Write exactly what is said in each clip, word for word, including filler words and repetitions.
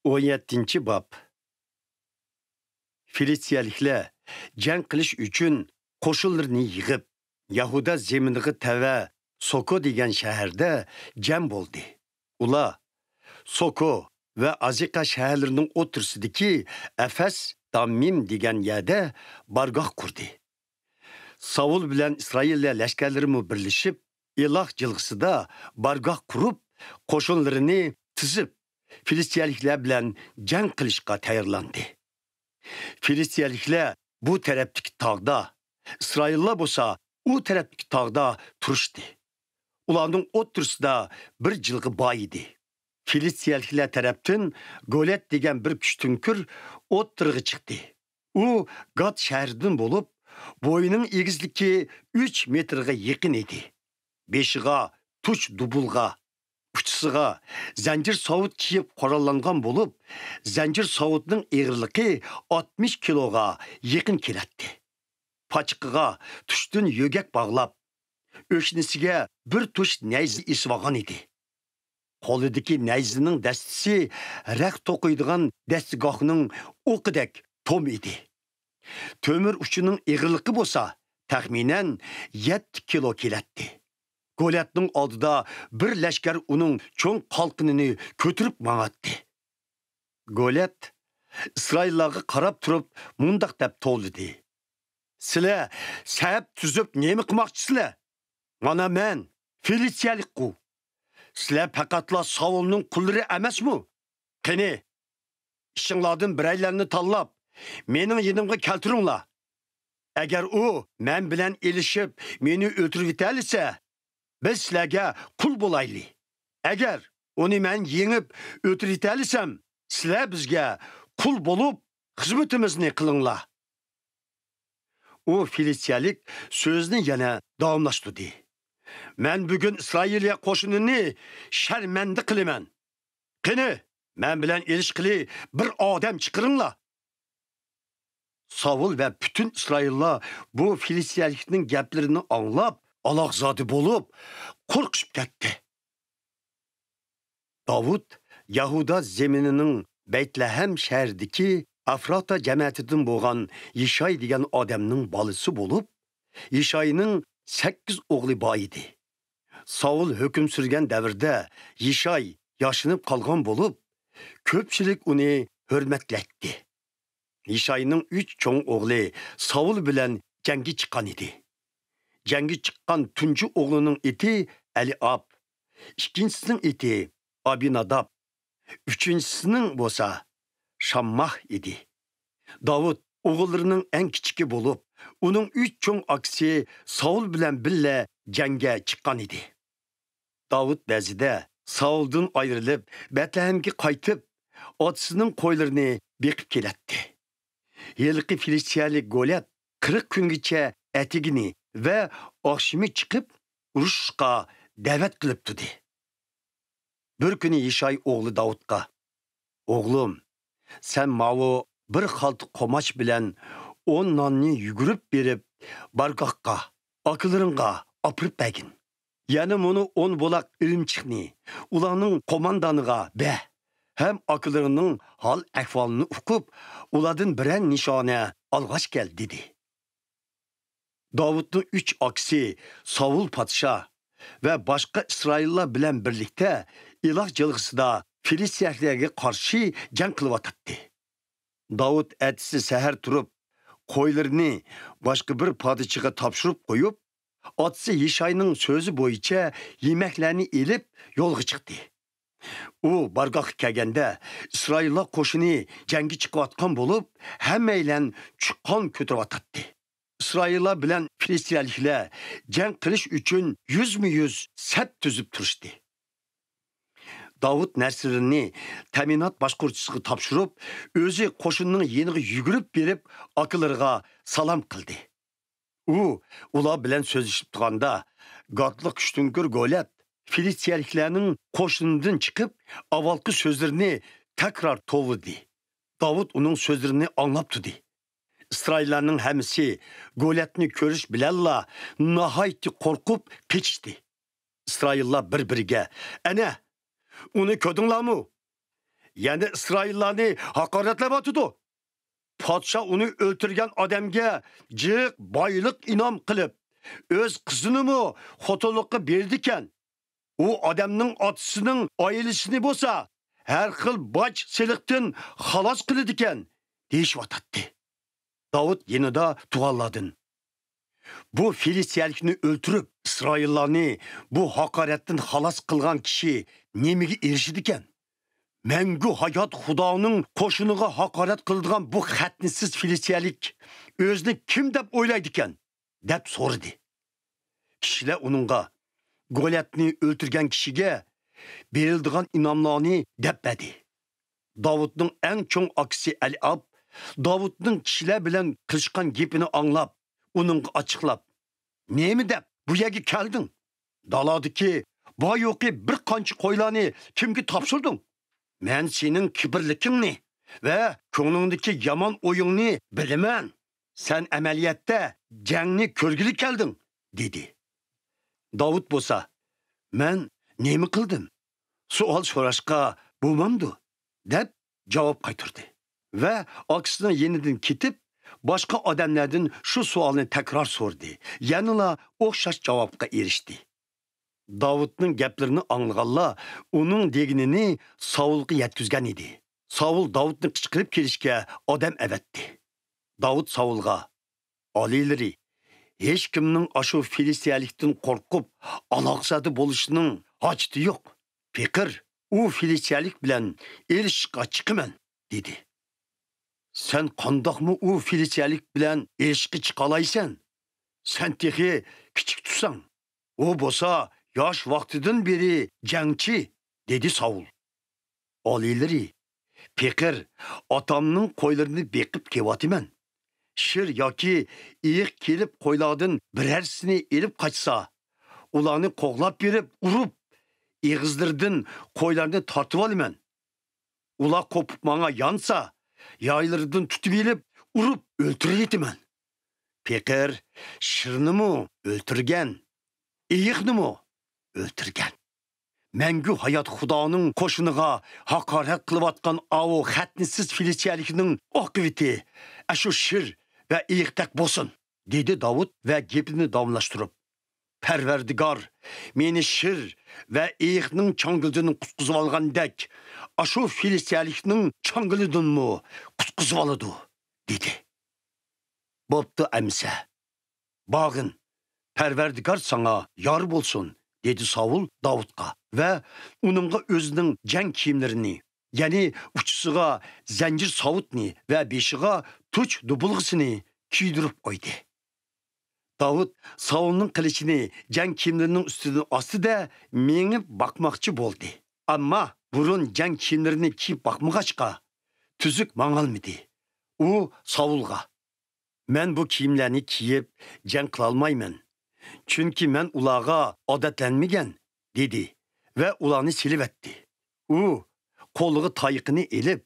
ئون يەتتىنچى باب. فىلىستىيەلىكلەر جەڭ قىلىش ئۈچۈن قوشۇنلىرىنى يىغىپ، يەھۇدا زېمىنىغا تەۋە سوكو دېگەن شەھەردە جەم بولدى. ئۇلار سوكو ۋە ئازېقا شەھەرلىرىنىڭ ئوتتۇرىسىدىكى ئەفەس داممىم دېگەن يەردە بارگاھ قۇردى. ساۋۇل بىلەن ئىسرائىلىيە لەشكەرلىرىمۇ بىرلىشىپ، ئېلاھ جىلغىسىدا بارگاھ قۇرۇپ، قوشۇنلىرىنى تىزىپ، فىلىستىيەلىكلەر بىلەن جەڭ قىلىشقا تەييارلاندى. فىلىستىيەلىكلەر بۇ تەرەپتىكى تاغدا، ئىسرائىللار بولسا ئۇ تەرەپتىكى تاغدا تۇرۇشتى. ئۇلارنىڭ ئوتتۇرىسىدا بىر جىلغا بار ئىدى. فىلىستىيەلىكلەر تەرەپتىن گوليات دېگەن بىر كۈچتۈڭكۈر ئوتتۇرىغا چىقتى. ئۇ گات شەھىرىدىن بولۇپ، بويىنىڭ ئېگىزلىكى ئۈچ مېتىرغا يېقىن ئىدى. بېشىغا تۇش دۇبۇلغا، ئۇچىسىغا زەنجىر ساۋۇت كىيىپ قوراللانغان بولۇپ، زەنجىر ساۋۇتنىڭ ئېغىرلىقى ئاتمىش كىلوغا يېقىن كېلەتتى. پاچىقىغا تۇشتىن يۆگەك باغلاپ، ئۆشنىسىگە بىر تۇش نەيزە ئېسىۋالغان ئىدى. قولىدىكى نەيزىنىڭ دەستىسى رەخت توقۇيدىغان دەستىگاھنىڭ ئوقىدەك توم ئىدى. تۆمۈر ئۇچىنىڭ ئېغىرلىقى بولسا، تەخمىنەن يەتتە كىلو كېلەتتى. گولياتنىڭ ئالدىدا بىر لەشكەر ئۇنىڭ چوڭ قالقىنىنى كۆتۈرۈپ ماڭاتتى. گوليات ئىسرائىللارغا قاراپ تۇرۇپ مۇنداق دەپ توۋلىدى: «سىلەر سەپ تۈزۈپ نېمە قىلماقچىسىلەر؟ مانا مەن، فىلىستىيەلىكقۇ. سىلەر پەقەتلا ساۋۇلنىڭ قۇللىرى ئەمەسمۇ؟ قېنى، ئىچىڭلاردىن بىرەيلەننى تاللاپ، مېنىڭ يېنىمغا كەلتۈرۈڭلار. ئەگەر ئۇ مەن بىلەن ئېلىشىپ، مېنى ئۆلتۈرۈۋېتەلىسە، بىز سىلەرگە قۇل بولايلى. ئەگەر ئۇنى مەن يېڭىپ ئۆلتۈرۈۋېتەلىسەم، سىلەر بىزگە قۇل بولۇپ، خىزمىتىمىزنى قىلىڭلار.» ئۇ فىلىستىيەلىك سۆزىنى يەنە داۋاملاشتۇردى: «مەن بۈگۈن ئىسرائىلىيە قوشۇنىنى شەرمەندە قىلىمەن. قېنى، مەن بىلەن ئېلىشقىلى بىر ئادەم چىقىرىڭلار.» ساۋۇل ۋە پۈتۈن ئىسرائىللار بۇ فىلىستىيەلىكنىڭ گەپلىرىنى ئاڭلاپ، ئالاقزادە بولۇپ، قورقۇشۇپ كەتتى. داۋۇت يەھۇدا زېمىنىنىڭ بەيتلەھەم شەھىرىدىكى ئەفراتا جەمەتىدىن بولغان يىشاي دېگەن ئادەمنىڭ بالىسى بولۇپ، يىشاينىڭ سەككىز ئوغلى بار ئىدى. ساۋۇل ھۆكۈم سۈرگەن دەۋردە يىشاي ياشىنىپ قالغان بولۇپ، كۆپچىلىك ئۇنى ھۆرمەتلەيتتى. يىشاينىڭ ئۈچ چوڭ ئوغلى ساۋۇل بىلەن جەڭگە چىققان ئىدى. جەڭگە چىققان تۇنجى ئوغلىنىڭ ئېتى ئەلىئاب، ئىككىنچىسىنىڭ ئېتى ئابىناداب، ئۈچىنچىسىنىڭ بولسا شامماھ ئىدى. داۋۇت ئوغۇللىرىنىڭ ئەڭ كىچىكى بولۇپ، ئۇنىڭ ئۈچ چوڭ ئاكىسى ساۋۇل بىلەن بىللە جەڭگە چىققان ئىدى. داۋۇت بەزىدە ساۋۇلدىن ئايرىلىپ، بەتلەھەمگە قايتىپ، ئاتىسىنىڭ قويلىرىنى بېقىپ كېلەتتى. ھېلىقى فىلىستىيەلىك گوليات قىرىق كۈنگىچە ئەتىگىنى ۋە ئاخشىمى چىقىپ، ئۇرۇشۇشقا دەۋەت قىلىپ تۇردى. بىر كۈنى يىشاي ئوغلى داۋۇتقا: «ئوغلۇم، سەن ماۋۇ بىر خالتا قوماچ بىلەن ئون ناننى يۈگۈرۈپ بېرىپ، بارگاھقا، ئاكىلىرىڭغا ئاپىرىپ بەرگىن. يەنە مۇنۇ ئون بولاق ئىرىمچىقنى ئۇلارنىڭ قوماندانىغا بەر ھەم ئاكىلىرىڭنىڭ ھال-ئەھۋالىنى ئۇقۇپ، ئۇلاردىن بىرەر نىشانە ئالغاچ كەل» دېدى. داۋۇتنىڭ ئۈچ ئاكىسى ساۋۇل پادىشاھ ۋە باشقا ئىسرائىللار بىلەن بىرلىكتە ئېلاھ جىلغىسىدا فىلىستىيەلىكلەرگە قارشى جەڭ قىلىۋاتاتتى. داۋۇت ئەتىسى سەھەر تۇرۇپ، قويلىرىنى باشقا بىر پادىچىغا تاپشۇرۇپ قويۇپ، ئاتىسى يىشاينىڭ سۆزى بويىچە يېمەكلەرنى ئېلىپ يولغا چىقتى. ئۇ بارگاھقا كەلگەندە، ئىسرائىللار قوشۇنى جەڭگە چىقىۋاتقان بولۇپ، ھەممەيلەن چۇقان كۆتۈرۈۋاتاتتى. ئىسرائىللار بىلەن فىلىستىيەلىكلەر جەڭ قىلىش ئۈچۈن يۈزمۇ يۈز سەپ تۈزۈپ تۇرۇشتى. داۋۇت نەرسىلىرىنى تەمىنات باشقۇرۇچىسىغا تاپشۇرۇپ، ئۆزى قوشۇننىڭ يېنىغا يۈگۈرۈپ بېرىپ، ئاكىلىرىغا سالام قىلدى. ئۇ ئۇلار بىلەن سۆزلىشىپ تۇرغاندا، گاتلىق كۈچتۈڭكۈر گوليات فىلىستىيەلىكلەرنىڭ قوشۇنىدىن چىقىپ، ئاۋۋالقى سۆزلىرىنى تەكرار توۋلىدى. داۋۇت ئۇنىڭ سۆزلىرىنى ئاڭلاپ تۇردى. ئىسرائىللارنىڭ ھەممىسى گولياتنى كۆرۈش بىلەنلا ناھايىتى قورقۇپ قېچىشتى. ئىسرائىللار بىر-بىرىگە: «ئەنە، ئۇنى كۆردۈڭلارمۇ؟ يەنە ئىسرائىللارنى ھاقارەتلەۋاتىدۇ. پادىشاھ ئۇنى ئۆلتۈرگەن ئادەمگە جىق بايلىق ئىنئام قىلىپ، ئۆز قىزىنىمۇ خوتۇنلۇققا بېرىدىكەن. ئۇ ئادەمنىڭ ئاتىسىنىڭ ئائىلىسىنى بولسا ھەر خىل باج سېلىقتىن خالاس قىلىدىكەن، دېيىشىۋاتاتتى. داۋۇت يېنىدا تۇغانلاردىن، بۇ فىلىستىيەلىكنى ئۆلتۈرۈپ، ئىسرائىللارنى بۇ ھاقارەتتىن خالاس قىلغان كىشى نېمىگە ئېرىشىدىكەن؟ مەڭگۈ ھايات خۇدانىڭ قوشۇنىغا ھاقارەت قىلىدىغان بۇ خەتنىسىز فىلىستىيەلىك ئۆزىنى كىم دەپ ئويلايدىكەن؟ دەپ سورىدى. كىشىلەر ئۇنىڭغا، گولياتنى ئۆلتۈرگەن كىشىگە بېرىلىدىغان ئىنئاملارنى دەپ بەردى. داۋۇتنىڭ ئەڭ چوڭ ئاكىسى ئەلئاب داۋۇتنىڭ كىشىلەر بىلەن قىلىشقان گېپىنى ئاڭلاپ، ئۇنىڭغا ئاچچىقلاپ، نېمە دەپ بۇ يەرگە كەلدىڭ؟ دالادىكى بار-يوقى بىر قانچە قويلارنى كىمگە تاپشۇردۇڭ؟ مەن سېنىڭ كىبىرلىكىڭنى ۋە كۆڭلۈڭدىكى يامان ئويۇڭنى بىلىمەن. سەن ئەمەلىيەتتە جەڭنى كۆرگىلى كەلدىڭ، دېدى. داۋۇت بولسا، مەن نېمە قىلدىم؟ سوئال سوراشقا بولمامدۇ؟ دەپ جاۋاب قايتۇردى ۋە ئاكىسىنىڭ يېنىدىن كېتىپ، باشقا ئادەملەردىن شۇ سوئالنى تەكرار سورىدى، يەنىلا ئوخشاش جاۋابقا ئېرىشتى. داۋۇتنىڭ گەپلىرىنى ئاڭلىغانلار ئۇنىڭ دېگىنىنى ساۋۇلغا يەتكۈزگەن ئىدى. ساۋۇل داۋۇتنى قىچقىرىپ كېلىشكە ئادەم ئەۋەتتى. داۋۇت ساۋۇلغا، ئالىيلىرى، ھېچكىمنىڭ ئاشۇ فىلىستىيەلىكتىن قورقۇپ ئالاقىسىدە بولۇشنىڭ ھاجىتى يوق. پېقىر، ئۇ فىلىستىيەلىك بىلەن ئېلىشىشقا چىقىمەن، دېدى. سەن قانداقمۇ ئۇ فىلىستىيەلىك بىلەن ئېلىشىشقا چىقالايسەن؟ سەن تېخى كىچىك تۇرساڭ. ئۇ بولسا ياش ۋاقتىدىن بېرى جەڭچى، دېدى ساۋۇل. ئالىيلىرى، پېقىر، ئاتامنىڭ قويلىرىنى بېقىپ كېلىۋاتىمەن. شىر ياكى ئېيىق كېلىپ قويلاردىن بىرەرسىنى ئېلىپ قاچسا، ئۇلارنى قوغلاپ بېرىپ ئۇرۇپ، ئېغىزلىرىدىن قويلارنى تارتىۋالىمەن. ئۇلار قوپۇپ ماڭا يانسا، يايلىرىدىن تۇتۇۋېلىپ ئۇرۇپ ئۆلتۈرۈۋېتىمەن. پېقىر شىرنىمۇ ئۆلتۈرگەن، ئېيىقنىمۇ ئۆلتۈرگەن. مەڭگۈ ھايات خۇدانىڭ قوشۇنىغا ھاقارەت قىلىۋاتقان ئاۋۇ خەتنىسىز فىلىستىيەلىكنىڭ ئاقىۋىتى ئەشۇ شىر ۋە ئېيىقتەك بولسۇن، دېدى داۋۇت ۋە گېپىنى داۋاملاشتۇرۇپ، پەرۋەردىگار مېنى شىر ۋە ئېيىقنىڭ چاڭگىلىدىن قۇتقۇزۇۋالغاندەك، ئاشۇ فىلىستىيەلىكنىڭ چاڭگىلىدىنمۇ قۇتقۇزۇۋالىدۇ، دېدى. بوپتۇ ئەمىسە، بارغىن، پەرۋەردىگار ساڭا يار بولسۇن، دېدى ساۋۇل داۋۇتقا ۋە ئۇنىڭغا ئۆزىنىڭ جەڭ كىيىملىرىنى، يەنى ئۇچىسىغا زەنجىر ساۋۇتنى ۋە بېشىغا تۇچ دۇبۇلغىسىنى كىيدۈرۈپ قويدى. داۋۇت ساۋۇلنىڭ قىلىچىنى جەڭ كىيىملىرىنىڭ ئۈستىدىن ئاستىدە مېڭىپ باقماقچى بولدى. ئەمما بۇرۇن جەڭ كىيىملىرىنى كىيىپ باقمىغاچقا، تۈزۈك ماڭالمىدى. ئۇ ساۋۇلغا، مەن بۇ كىيىملەرنى كىيىپ جەڭ قىلالمايمەن، چۈنكى مەن ئۇلارغا ئادەتلەنمىگەن، دېدى ۋە ئۇلارنى سېلىۋەتتى. ئۇ قولىغا تايىقىنى ئېلىپ،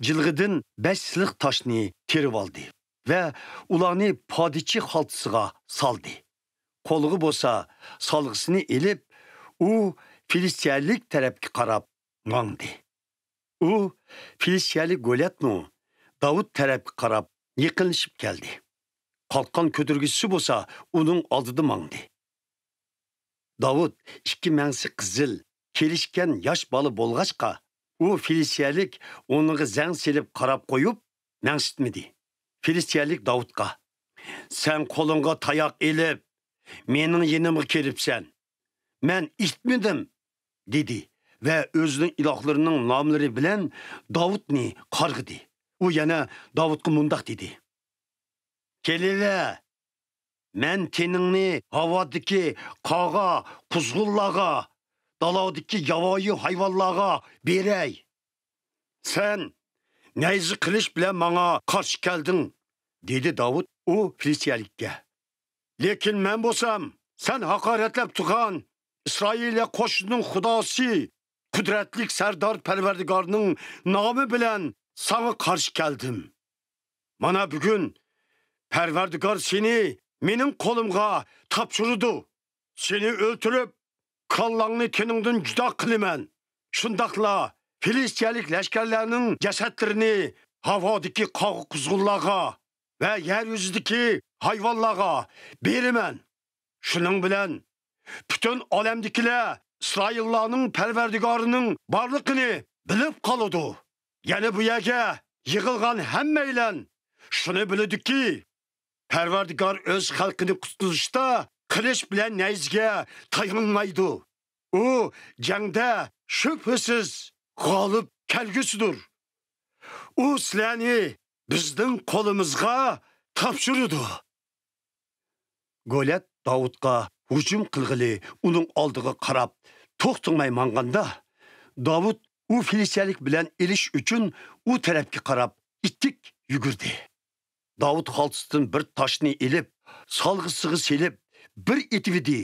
جىلغىدىن بەش سىلىق تاشنى تېرىۋالدى ۋە ئۇلارنى پادىچى خالتىسىغا سالدى. قولىغا بولسا سالغىسىنى ئېلىپ، ئۇ فىلىستىيەلىك تەرەپكە قاراپ ماڭدى. ئۇ فىلىستىيەلىك گولياتمۇ داۋۇت تەرەپكە قاراپ يېقىنلىشىپ كەلدى. قالقان كۆتۈرگۈچىسى بولسا ئۇنىڭ ئالدىدا ماڭدى. داۋۇت ئىككى مەڭزى قىزىل، كېلىشكەن ياش بالا بولغاچقا، ئۇ فىلىستىيەلىك ئۇنىڭغا زەڭ سېلىپ قاراپ قويۇپ مەڭسىتمىدى. فىلىستىيەلىك داۋۇتقا، سەن قولۇڭغا تاياق ئېلىپ، مېنىڭ يېنىمغا كىرىپسەن. مەن ئېيتمىدىم، دېدى ۋە ئۆزىنىڭ ئىلاھلىرىنىڭ ناملىرى بىلەن داۋۇتنى قارغىدى. ئۇ يەنە داۋۇتقا مۇنداق دېدى، كېلىۋەر، مەن تېنىڭنى ھاۋادىكى قاغا، قۇزغۇنلارغا، دالادىكى ياۋايى ھايۋانلارغا بېرەي. سەن نەيزە قىلىچ بىلەن ماڭا قارشى كەلدىڭ، دېدى داۋۇت ئۇ فىلىستىيەلىككە. لېكىن مەن بولسام، سەن ھاقارەتلەپ تۇرغان ئىسرائىلىيە قوشۇنىنىڭ خۇداسى، قۇدرەتلىك سەردار پەرۋەردىگارنىڭ نامى بىلەن ساڭا قارشى كەلدىم. مانا بۈگۈن پەرۋەردىگار سېنى مېنىڭ قولۇمغا تاپشۇرىدۇ. سېنى ئۆلتۈرۈپ، كاللاڭنى تېنىڭدىن جۇدا قىلىمەن. شۇنداقلا فىلىستىيەلىك لەشكەرلەرنىڭ جەسەتلىرىنى ھاۋادىكى قاغا-قۇزغۇنلارغا ۋە يەر يۈزىدىكى ھايۋانلارغا بېرىمەن. شۇنىڭ بىلەن پۈتۈن ئالەمدىكىلەر ئىسرائىللارنىڭ پەرۋەردىگارىنىڭ بارلىقىنى بىلىپ قالىدۇ. يەنە بۇ يەرگە يىغىلغان ھەممەيلەن شۇنى بىلىدۇكى، پەرۋەردىگار ئۆز خەلقىنى قۇتقۇزۇشتا قىلىچ بىلەن نەيزىگە تايانمايدۇ. ئۇ جەڭدە شۈبھىسىز غالىب كەلگۈسىدۇر. ئۇ سىلەرنى بىزنىڭ قولىمىزغا تاپشۇرىدۇ. گوليات داۋۇتقا ھۇجۇم قىلغىلى ئۇنىڭ ئالدىغا قاراپ توختىماي ماڭغاندا، داۋۇت ئۇ فىلىستىيەلىك بىلەن ئېلىش ئۈچۈن ئۇ تەرەپكە قاراپ ئىتتىك يۈگۈردى. داۋۇت خالتىسىدىن بىر تاشنى ئېلىپ، سالغىسىغا سېلىپ، بىر ئېتىۋىدى.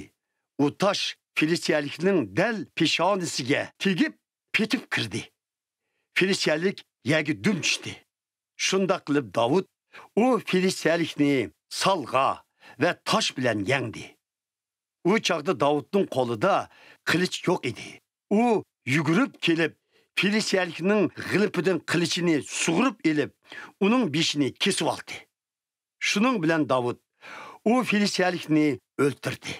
ئۇ تاش فىلىستىيەلىكنىڭ دەل پېشانىسىگە تېگىپ، پېتىپ كىردى. فىلىستىيەلىك يەرگە دۈم چۈشتى. شۇنداق قىلىپ داۋۇت ئۇ فىلىستىيەلىكنى سالغا ۋە تاش بىلەن يەڭدى. ئۇ چاغدا داۋۇتنىڭ قولىدا قىلىچ يوق ئىدى. ئۇ يۈگۈرۈپ كېلىپ، فىلىستىيەلىكنىڭ غىلىپىدىن قىلىچىنى سۇغۇرۇپ ئېلىپ، ئۇنىڭ بېشىنى كېسىۋالدى. شۇنىڭ بىلەن داۋۇت ئۇ فىلىستىيەلىكنى ئۆلتۈردى.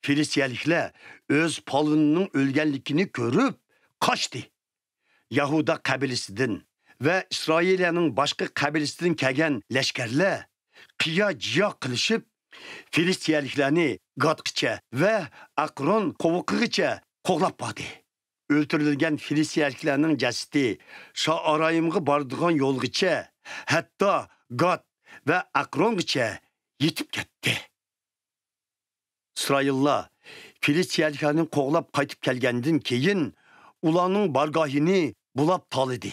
فىلىستىيەلىكلەر ئۆز پالۋىنىنىڭ ئۆلگەنلىكىنى كۆرۈپ قاچتى. يەھۇدا قەبىلىسىدىن ۋە ئىسرائىلىيەنىڭ باشقا قەبىلىسىدىن كەلگەن لەشكەرلەر قىيا-جىيا قىلىشىپ، فىلىستىيەلىكلەرنى گاتقىچە ۋە ئەقرون قوۋۇقىغىچە قوغلاپ باردى. ئۆلتۈرۈلگەن فىلىستىيەلىكلەرنىڭ جەسىتى شائارايىمغا بارىدىغان يولغىچە، ھەتتا گات ۋە ئەقرونغىچە يېتىپ كەتتى. ئىسرائىللار فىلىستىيەلىكلەرنى قوغلاپ قايتىپ كەلگەندىن كېيىن، ئۇلارنىڭ بارگاھىنى بۇلاپ تالىدى.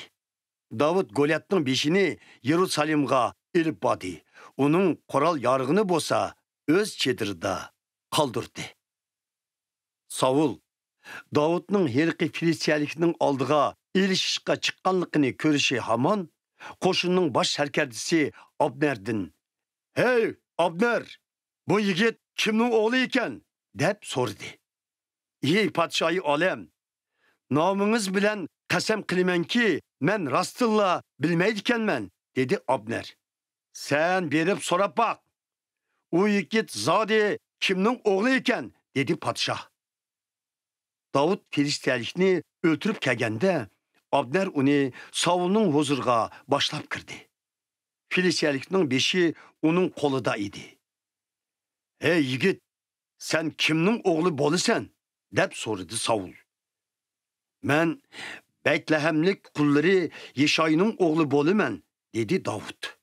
داۋۇت گولياتنىڭ بېشىنى يېرۇسالېمغا ئېلىپ باردى. ئۇنىڭ قورال-يارىغىنى بولسا ئۆز چېدىرىدا قالدۇردى. ساۋۇل داۋۇتنىڭ ھېلىقى فىلىستىيەلىكنىڭ ئالدىغا ئېلىشىشقا چىققانلىقىنى كۆرۈشى ھامان، قوشۇننىڭ باش سەركەردىسى ئابنېردىن، «ھەي، ئابنېر، بۇ يىگىت كىمنىڭ ئوغلى ئىكەن؟» دەپ سورىدى. «ئى پادىشاھى ئالەم، نامىڭىز بىلەن قەسەم قىلىمەنكى، مەن راستتىنلا بىلمەيدىكەنمەن» دېدى ئابنېر. «سەن بېرىپ سوراپ باق، ئۇ يىگىت زادى كىمنىڭ ئوغلى ئىكەن؟» دېدى پادىشاھ. داۋۇت فىلىستىيەلىكنى ئۆلتۈرۈپ كەلگەندە، ئابنېر ئۇنى ساۋۇلنىڭ ھۇزۇرىغا باشلاپ كىردى. فىلىستىيەلىكنىڭ بېشى ئۇنىڭ قولىدا ئىدى. «ھەي يىگىت، سەن كىمنىڭ ئوغلى بولىسەن؟» دەپ سورىدى ساۋۇل. «مەن بەيتلەھەملىك قۇللىرى يىشاينىڭ ئوغلى بولىمەن» دېدى داۋۇت.